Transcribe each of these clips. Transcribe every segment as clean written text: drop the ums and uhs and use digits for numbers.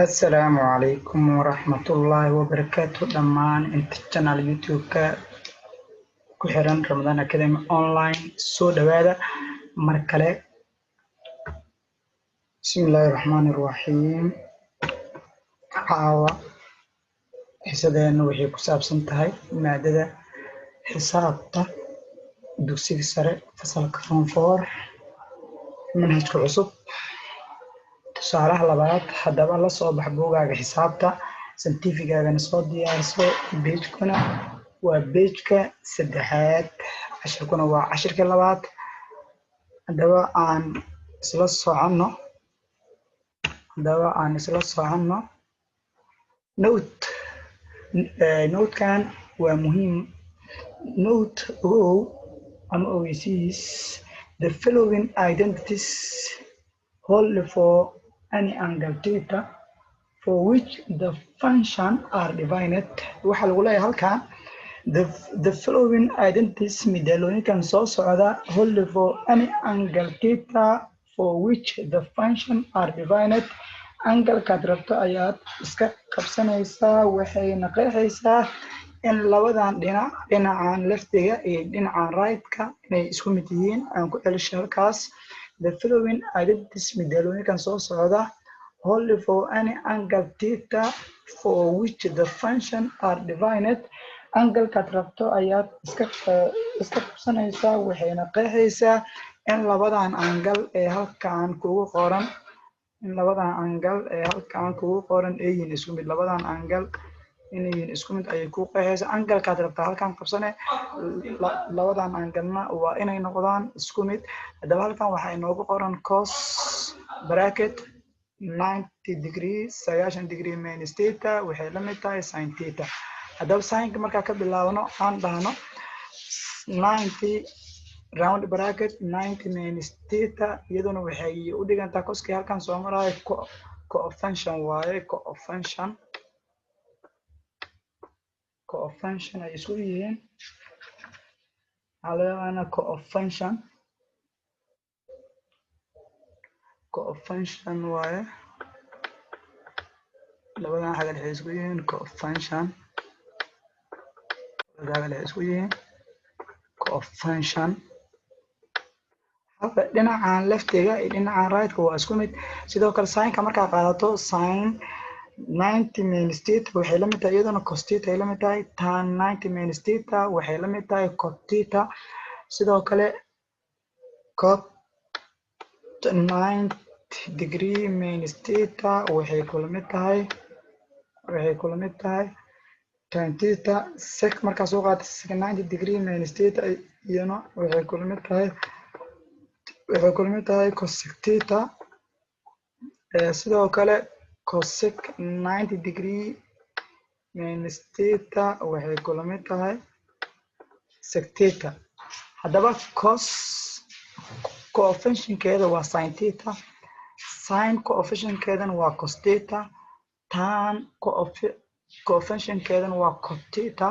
Assalaamu calaykum waraxmatullaahi wabarakaatu. Dhammaan inta channel YouTube-ka ku xiran Ramadan Academy Online, soo dhawaada mar kale. Bismillaahi raxmaani raxiim. Caawa xiisadeena waxay ku saabsan tahay maadada xisaabta dugsiga sare, fasalka form four, manhajka cusub, tusaalaha labaad. Haddaba la soo bax buugaaga xisaabta, scientific-gaagana soo diyaarso. Page-kuna waa page-ka saddexaad, cashirkuna waa cashirka labaad. Haddaba aan isla soconno. Haddaba aan isla soconno. Note, note-kan waa muhiim. Note, ogow ama ogeysiis: the following identities hold for any angle theta for which the function are defined. Waxaa lagu leeyahay halkan the following identities, midaalooyinkan soo socda, hold for any angle theta for which the function are defined. Angle-kaad rabto ayaad iska qabsanaysaa. Waxayna qeexaysaa in labadan dhinac, dhinacan left-iga iyo dhinacan right-ka, inay isku mid yihiin. Aan ku celisho halkaas: the following identities, midaalooyinkan soo socda, hold for any angle theta for which the function are defined. Angle-kaad rabto ayaad iska qabsanaysaa. Waxayna qeexaysaa in labadan angle ee halkan kugu qoran, in labadan angle ee halkan kugu qoran ay yihiin isku mid. Labadan angle inay yihiin isku mid ayay ku qeexaysaa. Angle-kaad rabtaa halkan qabsane, labadan angle-na waa inay noqdaan isku mid. Haddaba halkan waxaa inoogu qoran cos bracket 90 degree, 90 degree minus theta waxay la mid tahay sin theta. Haddaba sin-ka markaa ka bilaabno, aan dhahno 90 round bracket 90 minus theta, iyaduna waxay u dhigantaa cos-kii halkan soo maraayo. Cofunction waaye, cofunction, cofunction ay isku yihiin. Waxaa loo yaqaanaa cofunction, cofunction waaye. Labadan xagal waxay isku yihiin cofunction. Labada xagal waxay isku yihiin cofunction. Halka dhinacan left-iga iyo dhinacan right-ka waa isku mid. Sidoo kale sin-ka markaa qaadato, sin 90 minus theta waxay la mid tahay iyaduna cos theta ay la mid tahay. Tan 90 minus theta waxay la mid tahay cot theta. Sidoo kale cot 90 degree minus theta waxay kula mid tahay tan theta. Sec markaa soo qaata, sec 90 degree minus theta iyana waxay kula mid tahay cosec theta. Sidoo kale cosec 90 degree minus theta waxay kula mid tahay sec theta. Haddaba cos cofunction-keeda waa sin theta, sin cofunction-keedana waa cos theta, tan cofunction-keedana waa cot theta,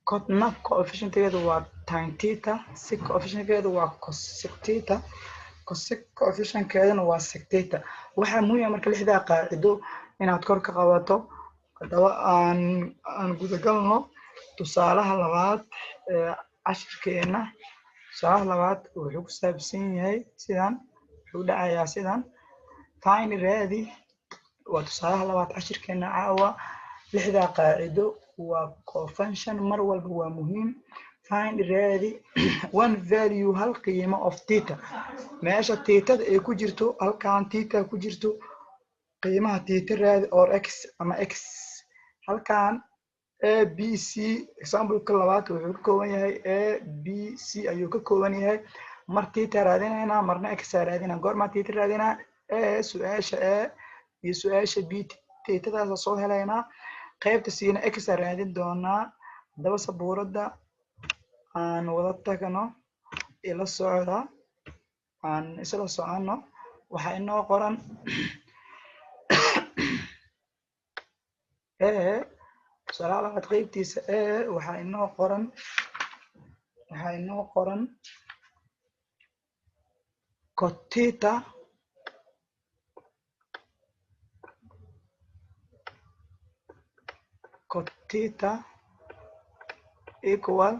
cot-na cofunction-keedu waa tan theta, sec cofunction-keedu waa cosec theta, cosec cofunction-keedana waa sec theta. Waxaa muhiim ah marka lixdaa qaacido inaad kor ka qabato. Haddaba aan gudagalno tusaalaha labaad ee cashirkeena. Tusaalaha labaad wuxuu ku saabsan yahay sidan, wuxuu dhacayaa sidan: find, raadi. Waa tusaalaha labaad cashirkeena caawa. Lixdaa qaacido waa cofunction, mar walba waa muhiim. Find, raadi, one value, hal qiimo, of theta, meesha theta-da ay ku jirto. Halkan theta ku jirto, qiimaha theta raadi, or x, ama x. Halkan A B C, example-ka labaad wuxuu ka kooban yahay A B C ayuu ka kooban yahay. Mar theta raadinaynaa, marna x raadinaa. Goormaa theta raadinaa? A, su-aasha A iyo su-aasha B theta-daasa soo helaynaa. Qaybta C-na x raadin doonaa. Haddaba sabuuradda aan wada tagno, ila socda, aan isla soconno. Waxaa inoo qoran A, tusaalaha labaad qaybtiisa A. Waxaa inoo qoran cot theta. Cot theta equal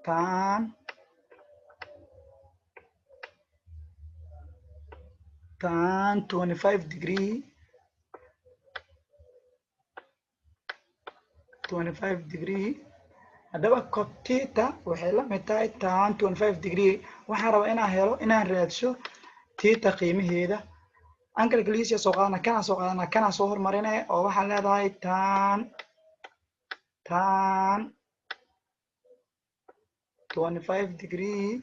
tan 25 degree, 25 degree. Haddaba cot theta waxay la mid tahay tan 25 degree. Waxaan rabaa inaan helo, inaan raadsho theta qiimaheeda. Angle galiisia soo qaadana, kanaa soo qaadana, kanaa soo hormarinaya, oo waxaan leedahay tan 25 degree,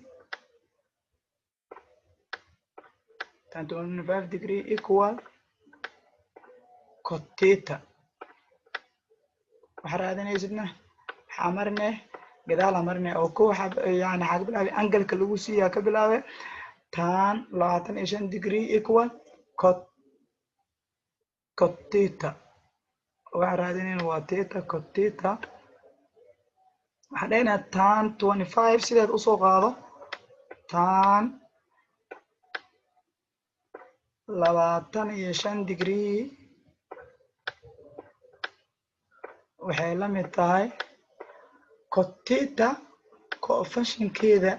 tan 25 degree equal cot theta. Waxaa raadinaysidna waxaa marine gadaala marine oo ko waxaa yani waxaa ka bilaabay angle-ka lagu siiyaa, ka bilaabay tan 25 degree equal cot theta. Waxaa raadinayna waa theta. Cot theta waxaan dhahaynaa tan 25 sideed usoo qaado. Tan 25 degree waxay la mid tahay cot theta. Cofunctionkeeda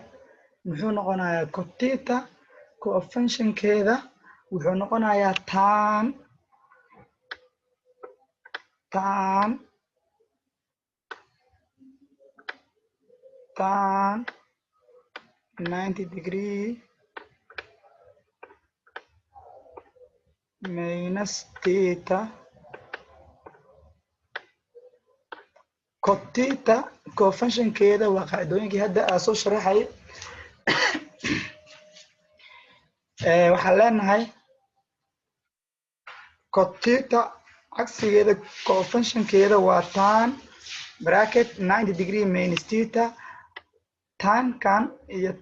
muxuu noqonayaa? Cot theta cofunctionkeeda wuxuu noqonayaa tan 90 degree minus theta. Cot theta cofunctionkeeda waa qaacidooyinkii hadda aa soo sharaxay. Waxaan leenahay cot theta cagsigeeda, cofunctionkeeda waa tan bracket 90 degree minus theta. Tankan iyo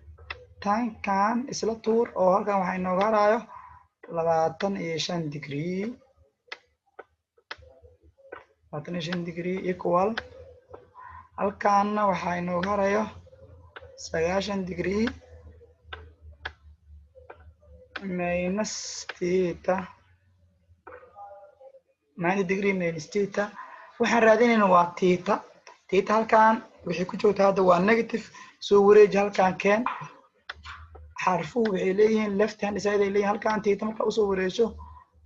tankan isla tuur, oo halkan waxaa inooga harayo 25 degree. 25 degree equal, halkaana waxaa inooga harayo 90 degree minus theta, 90 degree minus theta. Waxaan raadinayna waa theta. Theta halkan waxay ku joogtaa hadda waa negative. Soo wareeji, halkan keen. Xarfuhu waxay leeyihiin left hand side ay leeyihiin. Halkan theta marka usoo wareejo,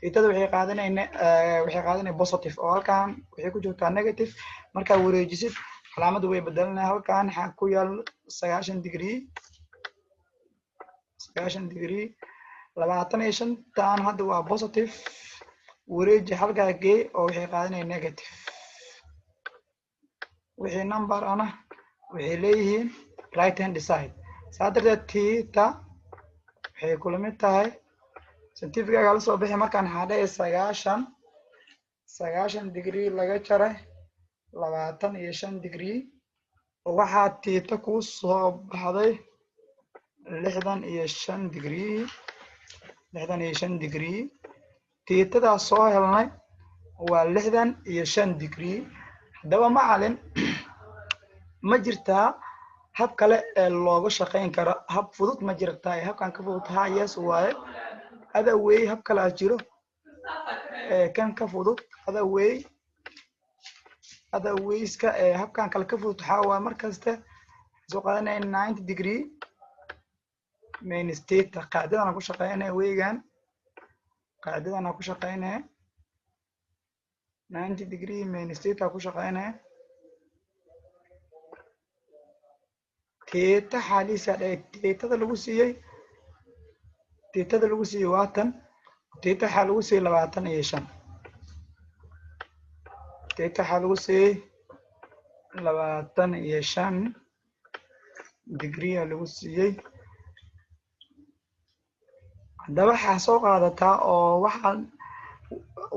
thetada waxay qaadanaya positive, oo halkan waxay ku joogtaa negative. Markaa wareejisid, calaamaddu way bedelanaya. Halkan waxaa ku yaal 90 degree, 90 degree. 25-tan hadda waa positive, wareeji, halkaa gee, oo waxay qaadanaya negative. Wixii number ana waxay leeyihiin right hand side. Saa darteed theta waxay kula mid tahay, scientific-aaga la soo bixi markaan, waxaa dhahaya 90 degree laga jaray 25 degree, oo waxaa theta kuu soo baxday 65 degree, 65 degree. Thetadaas soo helnay waa 65 degree. Haddaba macalin, ma jirtaa hab kale ee looga shaqayn karo? Hab fudud ma jirtaa ee habkan ka fudud? Ha, yes waaye. Other way, hab kalaa jiro ee kan ka fudud. Other way, other wayska ee habkan kale ka fudud waxaa waa markaste soo qaadanaya 90 degree minus theta. Qaacidadana ku shaqeynaya waygan, qaacidadana ku shaqeynaya 90 degree minus theta ku shaqeynaya. Theta xaaliisa dhe, thetada lagu siiyey, thetada lagu siiyey waa tan. Theta waxaa lagu siiyey 25. Theta waxaa lagu siiyey 25 degree lagu siiyey. Haddaba waxaa soo qaadataa oo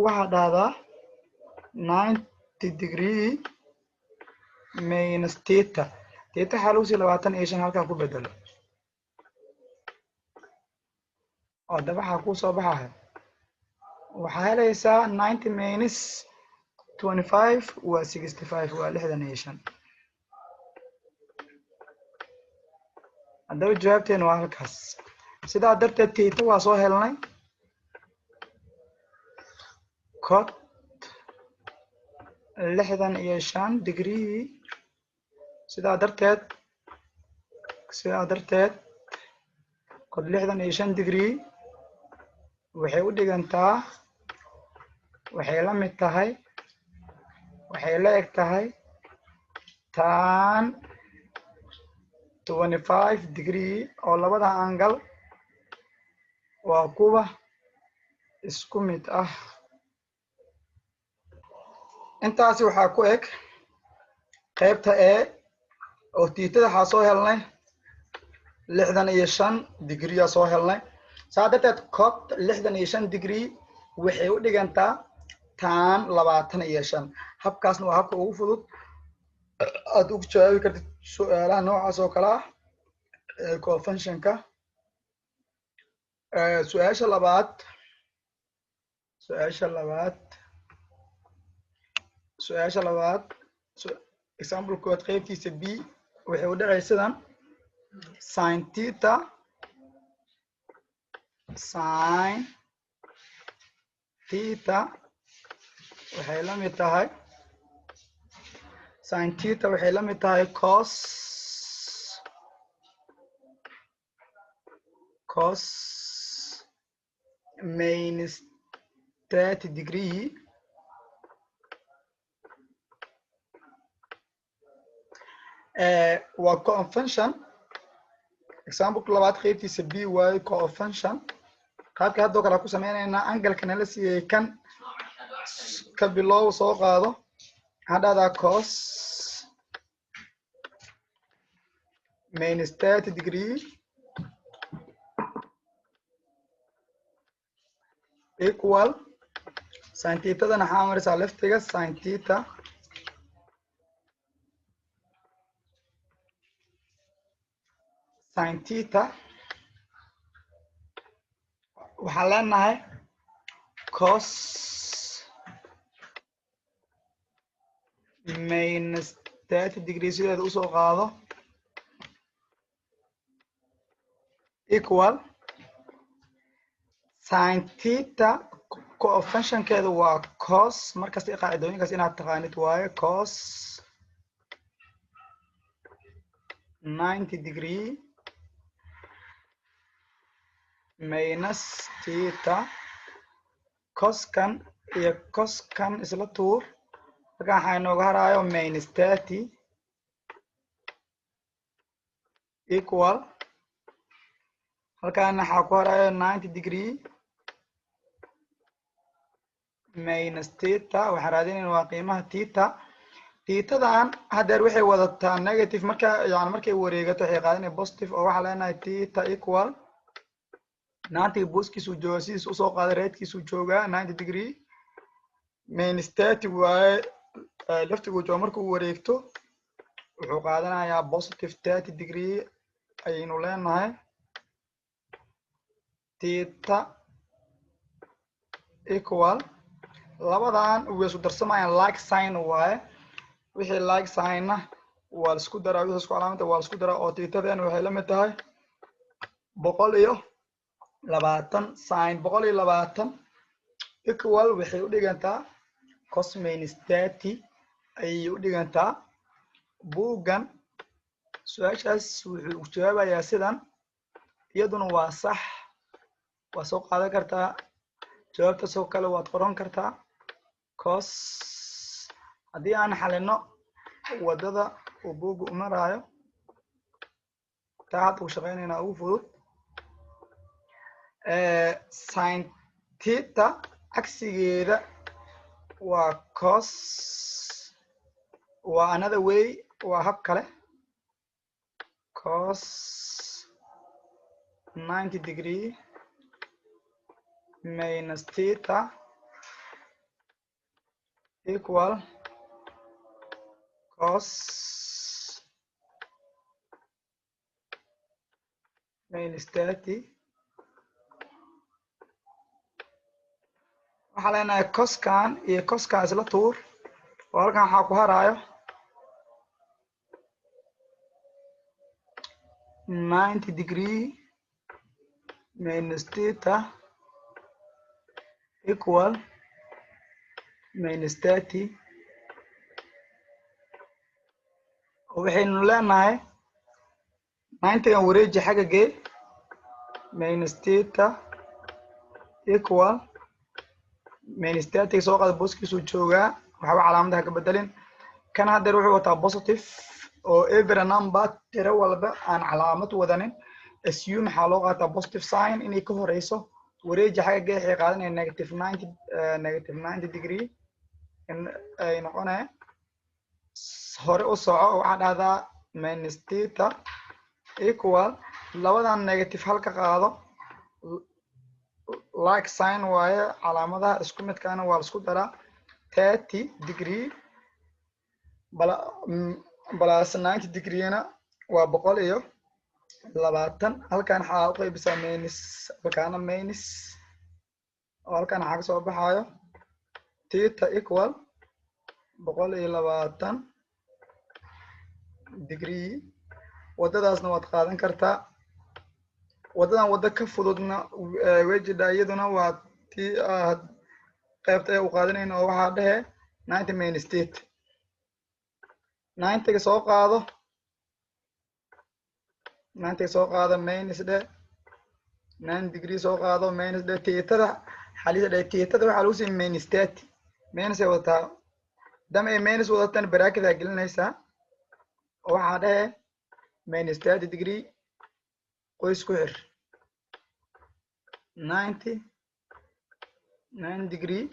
waxaa dhahdaa 90 degree minus theta. Theta waxaa lagu siiyey 25, halkaa ku bedelo, oo haddaba waxaa kuu soo baxaya, waxaa helaysaa 90 minus 25 waa 65, waa 65. Haddaba jawaabteena waa halkaas. Sidaa darteed theta waa soo helnay, cot 65 degree. Sidaa darteed cot 65 degree waxay u dhigantaa, waxay la mid tahay, waxay la eg tahay tan 25 degree, oo labada angle waa kuwa isku mid ah. Intaasi waxaa ku eg qaybta e oo thetada waxaa soo helnay 65 degree aa soo helnay. Saa darteed cot 65 degree waxay u dhigantaa tan 25. Habkaasna waa habka ugu fudud aad ugu jawaabi kartid su-aalaha noocaas oo kale ah ee cofunctionka. Su-aasha labaad, example kood qaybtiisa b, waxay u dhacay sidan: sin theta waxay la mid tahay, sin theta waxay la mid tahay cos minus 30 degree. Waa cofunction. Example labaad qaybtiisa b waayo cofunction. Qaabka haddoo kale ku sameynaynaa, angleka nala siiyey kan ka bilow, soo qaado. Maxaa dhahdaa? Cos minus 30 degree equal sin thetadana waxaa maraysaa leftiga. Sin theta waxaan leenahay cos minus 30 degree sideeda usoo qaado, equal sin theta cofunctionkeedu waa cos. Markasta qaacidooyinkaas inaad taqaanid waaye. Cos 90 degree minus theta. Coskan iyo coskan isla tuur. Marka waxaa inooga haraayo minus 30 equal, halkaana waxaa ku harayo 90 degree minus theta. Waxaan raadinayna waa qiimaha theta. Thetadan haddeer waxay wadataa negative. Marka yani markay wareegato waxay qaadanaya positive, oo waxaa leenahay theta equal 90 booskiisuu joogaa, sidiis usoo qaaday, rightkiisuu joogaa. 90 degree minus 30 waaye, leftiguu jooga. Markuu wareegto wuxuu qaadanayaa positive 30 degree ayaynu leenahay. Theta equal, labadan way isku darsamayaan, like sign waaye. Wixii like signna waa la isku daraa, wixii isku calaamada waa la isku daraa, oo thetadeen waxay la mid tahay 120. Sin 120 equal waxay u dhigantaa cos minus 30 ayay u dhigantaa. Buuggan su-aashaas wuxuu jawaabayaa sidan, iyaduna waa sax, waa soo qaadan kartaa jawaabtaasoo kale, waad qoran kartaa. Cos haddii aan xalino waddada uu buugga u maraayo, taa hadda u shaqeynaynaa ugu fudud. Sin theta cagsigeeda waa cos, waa another way, waa hab kale. Cos 90 degree minus theta equal cos minus 30. Waxaa leenahay coskan iyo coskan isla tuur, oo halkan waxaa ku haraayo 90 degree minus theta equal minus 30. Oo waxaynu leenahay 90-gan wareeji xagga gee, minus theta equal minus 30 soo qaada, booskiisuu joogaa, waxba calaamadaha ka bedelin. Kan haddeer wuxuu wataa positive, oo every number, tiro walba aan calaamad wadanin, assume maxaa loo qaataa? Positive sign inay ka horeyso. Wareeji xagga gee, waxay qaadanaya negative 90, negative 90 degree in ay noqonaya. Hore u soco, waxaa dhahdaa minus theta equal, labadan negative halka qaado, like sign waaye, calaamadaha isku midkaana waa la isku daraa. 30 degree plus 90 degreena waa 120. Halkan waxaa u qaybisaa minus, halkaana minus, oo halkan waxaa kasoo baxayo theta equal 120 degree. Waddadaasna waad qaadan kartaa. Waddadan waddo ka fududna way jidhaa, iyaduna waa tii aad qaybta ee u qaadanayna, oo waxaa dhehe 90 minus theta. 90-ga soo qaado, 90-ga soo qaado, minus dhe, 9 degree soo qaado, minus dhe, thetada xalisa dhe. Thetada waxaa lagu siiyey minus 30, minus ay wadataa. Dam ay minus wadatan, bracket aa gelinaysaa, oo waxaa dhehe minus 30 degree, qoys ku xir, 99 degree.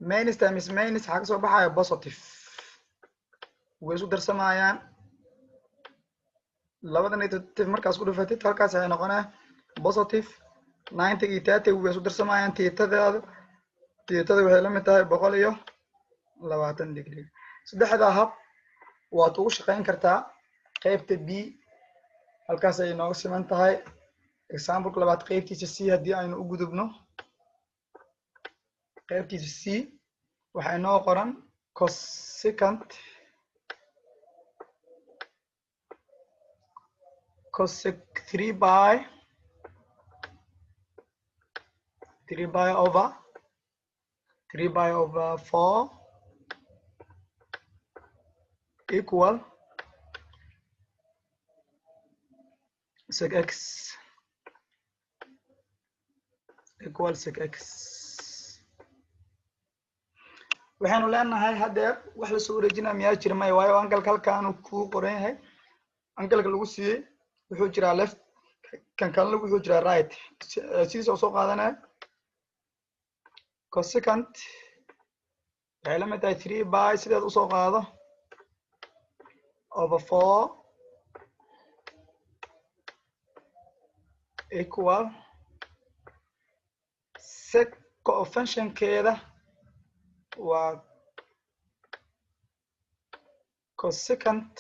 Minus times minus waxaa kasoo baxaya positive, way isku darsamayaan. Labada negative markaas ku dhufatid, halkaas waxay noqonaya positive. 90 iyo 30 way isku darsamayaan. Thetadaada, thetada waxay la mid tahay 120 degree. Saddexdaa hab waad ugu shaqayn kartaa. Qaybta B halkaas ay nooga siman tahay. Exampleka labaad qaybtiisa C haddii aynu u gudubno, qaybtiisa C waxaa inoo qoran cosec 3 pi, 3 pi over 3 pi over 4 equal sec x, equal sec x. Waxaynu leenahay haddeer wax lasoo wareejinaya miyaa jira? Maya, waayo angleka halkaanu kuu qoran yahay. Angleka lagu siiyey wuxuu jiraa left, kan kalena wuxuu jiraa right. Sidiisa soo qaadanaya, cosecant waxay la mid tahay 3 pi, sideed usoo qaado, over 4 equal sec, cofunctionkeeda waa cosecant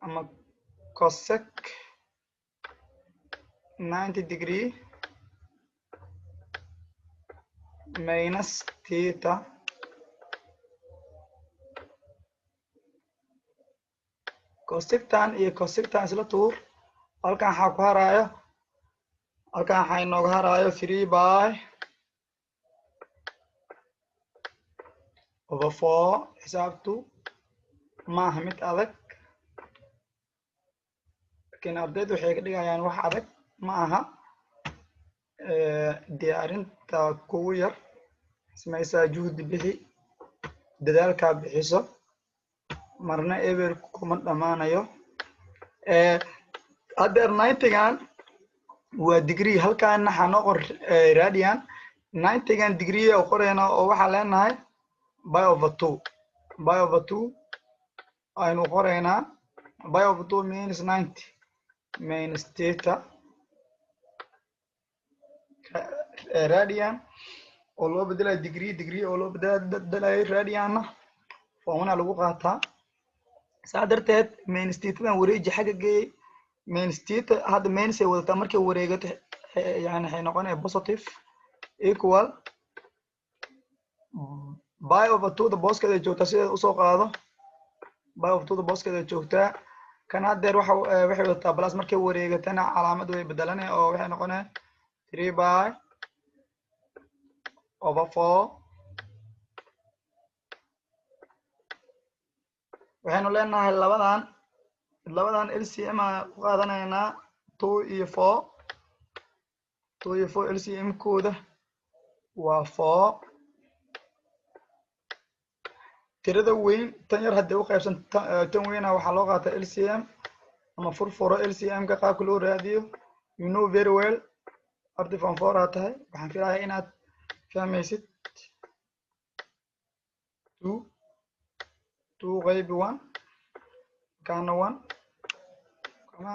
ama cosec 90 degree minus theta. Cosectan iyo cosectan isla tuur. Halkan waxaa ku haraayo, halkan waxaa inooga haraayo 3 pi over 4. Xisaabtu maaha mid adag, lakin ardaydu waxay ka dhigayaan wax adag. Ma aha, diyaarinta kugu yar samaysaa, juhdi bixi, dadaalkaa bixiso, marna eber kuma dhammaanayo. Haddeer 90-gan waa degree, halkaana waxaa noo qor radian. 90-gan degree oo qorayna, oo waxaa leenahay pi over 2, pi over 2 aynu qoraynaa. Pi over 2 minus 90 minus theta radian oo loo bedelayo degree, degree oo loo bedelayo radianna formula lagu qaataa. Saa darteed minus thetadan wareeji xagga geeyey. Minus theta hadda minus ay wadataa, markay wareegato yani waxay noqonaya positive, equal pi over 2 da booskeeda joogtaa, sideeda usoo qaado. Pi over 2 da booskeeda joogtaa. Kan haddeer waxa waxay wadataa plus, markay wareegatana calaamad way bedelanaya, oo waxay noqonaya 3 pi over 4. Waxaynu leenahay labadan LCM aan ku qaadanaynaa, two iyo four. Two iyo four LCM kooda waa four. Tirada weyn tan yar haddii u qaybsan tan weyna, waxaa loo qaataa LCM ama furfuro. LCM ka qaabka loo raadiyo you know very well. Arday form four aa tahay, waxaan filayaa inaad fahmaysid. Two, two qaybi one, kana one, kama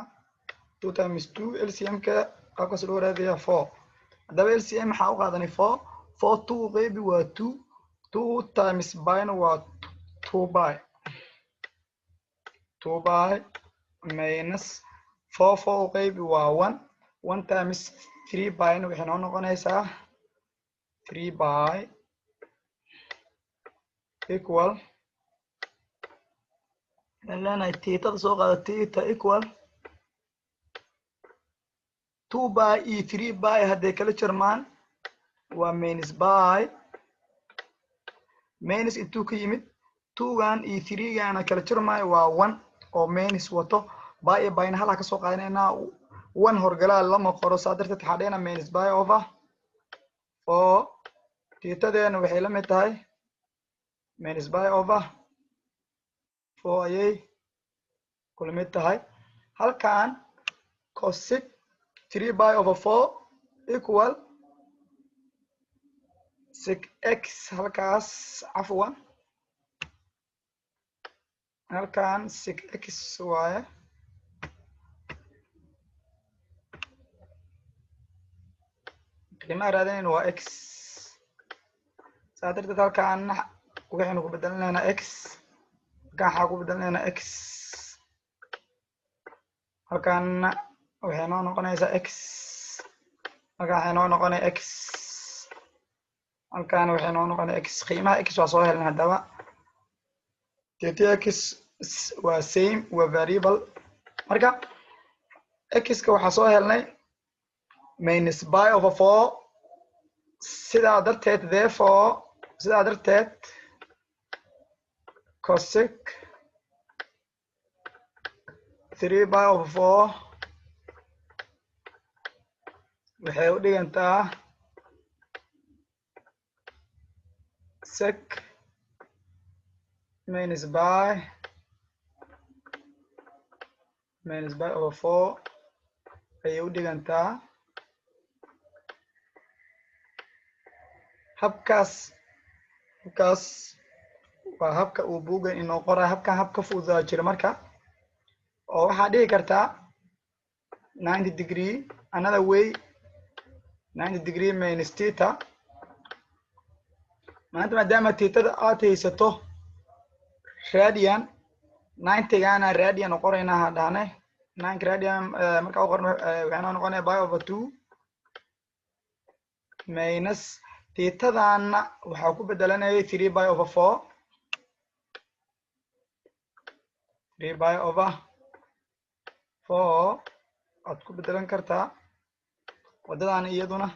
two times two. LCM ka qaabkaas loo raadiyaa four. Haddaba LCM maxaa u qaadanay? Four. Four two qaybi waa two. Two times pi-na waa two pi. Two pi minus four, four u qaybi waa one. One times three pi-na waxay noo noqonaysaa three pi. Equal waxaan leenahay theta-da soo qaada. Theta equal two pi iyo three pi hadday kala jarmaan waa minus pi. Minus intuu ka yimid? Two-gan iyo three-gana kala jarmaayo waa one oo minus wato. Pi iyo pi-na halaa kasoo qaadanaynaa. One horgalaa lama qoro, saa darteed waxaa dhehna minus pi over four. Theta-deena waxay la mid tahay minus pi over four ayay kula mid tahay. Halkan cosec three pi over four equal sec x. Halkaas, cafwan, halkan sec x waaye. Qiimaha raadinayna waa x, saa darteed halkaan waxaynu ku bedelinaynaa x. Halkaan waxaa ku bedelinaynaa x. Halkaana waxay noo noqonaysaa x. Halkaan waxay noo noqonaya x. Halkaana waxay noo noqonaya x. Qiimaha x waa soo helnay. Haddaba theta x waa same, waa variable. Marka x-ka waxaa soo helnay minus pi over four. Sidaa darteed, therefore, sidaa darteed cosec three pi over four waxay u dhigantaa sec minus pi over four ayay u dhigantaa. Habkaas waa habka uu buuggan inoo qorayo. Habkan hab ka fududaa jira marka, oo waxaa dhihi kartaa 90 degree. Another way, 90 degree minus theta. Maanta maadaama theta-da aad haysato radian, 90-gana radian u qoraynaa. Ha dhahnay ninka radian markaa u qorno, waxay noo noqonaya pi over two minus theta-dana waxaa ku bedelanayay three pi over four. Three pi over four waad ku bedelan kartaa. Waddadan iyaduna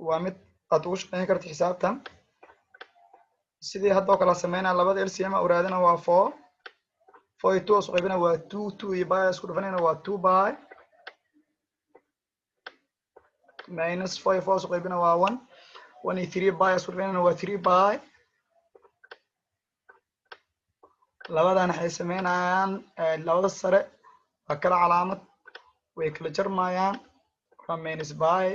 waa mid aad ugu shaqeyn karta xisaabtan. Sidii hadda oo kala sameynaa, labada LCM u raadina waa four. Four iyo two isku qaybina waa two. Two iyo pi isku dhufanayna waa two pi. Minus four iyo four isku qaybina waa one. One iyo three pi isku dhufanayna waa three pi. Labadan waxay sameynayaan, labada sare waa kala calaamad, way kala jarmayaan, waa minus pi,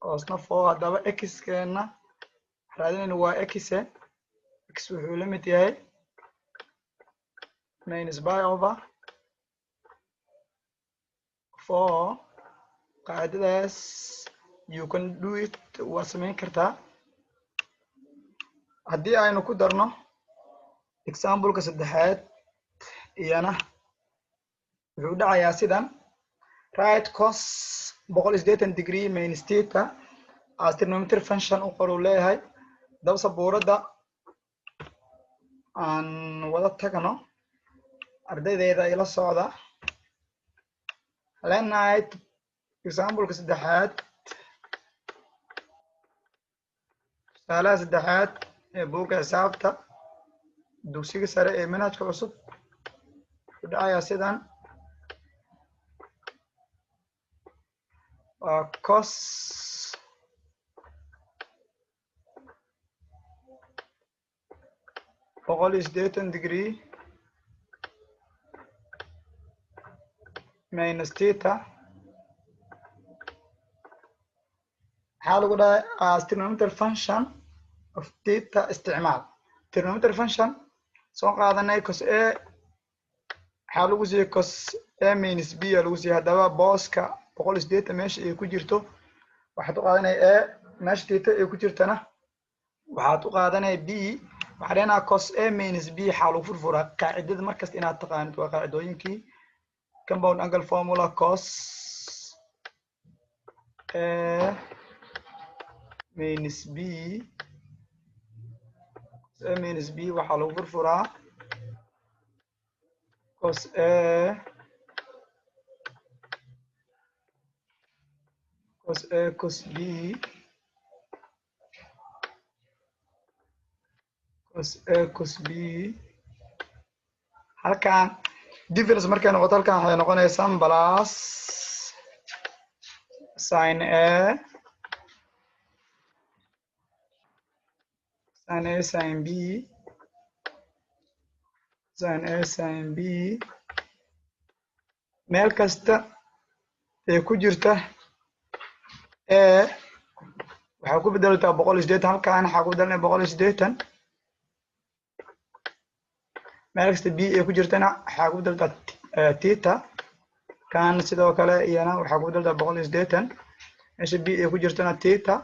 hoosna four. Haddaba x-keena raadinayna waa x. X wuxuu la mid yahay minus pi over four. Qaacidadaas you can do it, waa samayn kartaa. Haddii aynu ku darno example-ka saddexaad, iyana wuxuu dhacayaa sidan: write cos 180 degree minus theta as trigonometry function u qor uu leeyahay. Daba sabuuradda aan wada tagno, ardaydeeda ila socda. Leenahay example-ka saddexaad, tusaalaha saddexaad ee buugga xisaabta. Dugsiga sare ee manhajka cusub wuxuu dhacayaa sidan: waa cos 180 degree minus theta. Maxaa lagu dhahay? As trigonometric function of theta isticmaal. Trigonometric function soo qaadanay, cos a waxaa lagu siiyey, cos a minus b aa lagu siiyey. Haddaba booska 180 meesha ay ku jirto waxaad u qaadanaya a, meesha theta ay ku jirtana waxaad u qaadanaya b. Waxaa leenaha cos a minus b waxaa lagu furfuraa qaacidada markasta inaad taqaanid, waa qaacidooyinkii compound angle formula: cos a minus b, cos a minus b waxaa lagu furfuraa cos a, cos a cos b, cos a cos b. Halkan difference markay noqoto, halkan waxay noqonaysaa plus sin a, sin a sin b, sin a sin b. Meel kasta ee ku jirta a waxaa ku bedeltaa 180. Halkan waxaa ku bedelanaya 180. Meel kasta b ay ku jirtana waxaa ku bedeltaa theta. Kan sidoo kale iyana waxaa ku bedeltaa 180, meesha b ay ku jirtana theta.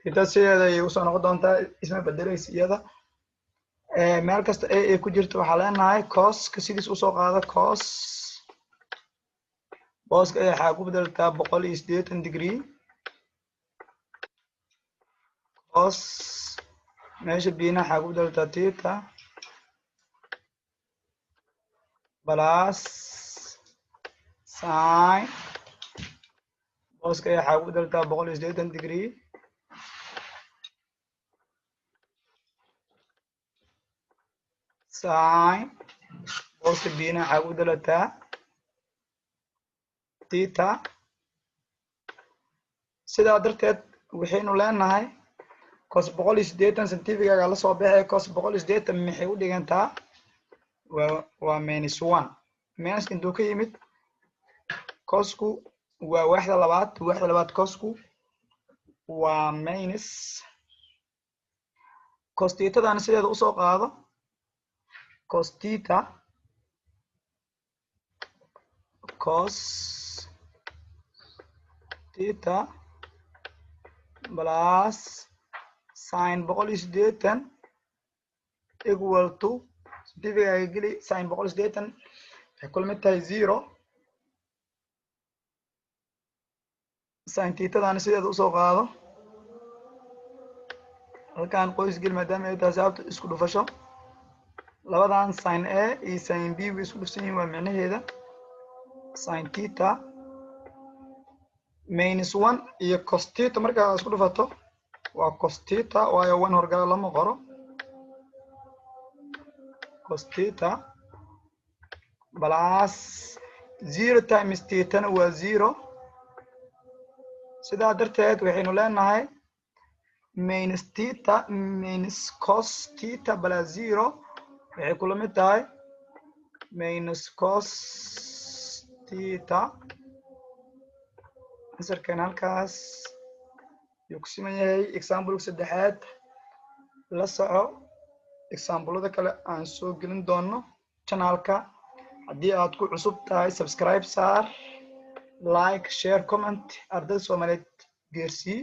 Theta sideeda ayay usoo noqon doontaa, isma bedelaysa iyada. Meel kasta a ay ku jirto waxaa leenahay coska sidiis usoo qaado. Cos booska a waxaa ku bedeltaa 180 degree, cos meesha bna waxaa ku bedeltaa theta, plus sin booska a waxaa ku bedeltaa 180 degree, sin booska bna waxaa ku bedelataa theta. Sidaa darteed waxaynu leenahay cos 180 scientific-gaaga la soo baxay. Cos 180 maxay u dhigantaa? Waa minus one. Minuska intuu ka yimid? Cosku waa waaxda labaad. Waaxda labaad cosku waa minus. Cos thetadana sideeda usoo qaado. Cos theta, cos theta plus sin 180 equal to, scientific-gaaga geli, sin 180 waxay kula mid tahay zero. Sin thetadana sideeda usoo qaado. Halkan qoys geli, maadaama ay tahay sababta isku dhufasho. Labadan sin a iyo sin b way isku dhufsan yihiin, waa micnaheeda sin theta minus one iyo cos theta markaa isku dhufato waa cos theta, waayo one horgala lama qoro. Cos theta plus zero times thetana waa zero. Sidaa darteed waxaynu leenahay minus theta minus cos theta plus zero waxay kula mid tahay minus cos theta. Answerkan halkaas yuu ku siman yahay. Exampleka saddexaad la soco, examplada kale aan soo gelin doono channelka. Haddii aad ku cusub tahay, subscribe saar, like, share, comment, ardayda Soomaaliyeed geersii.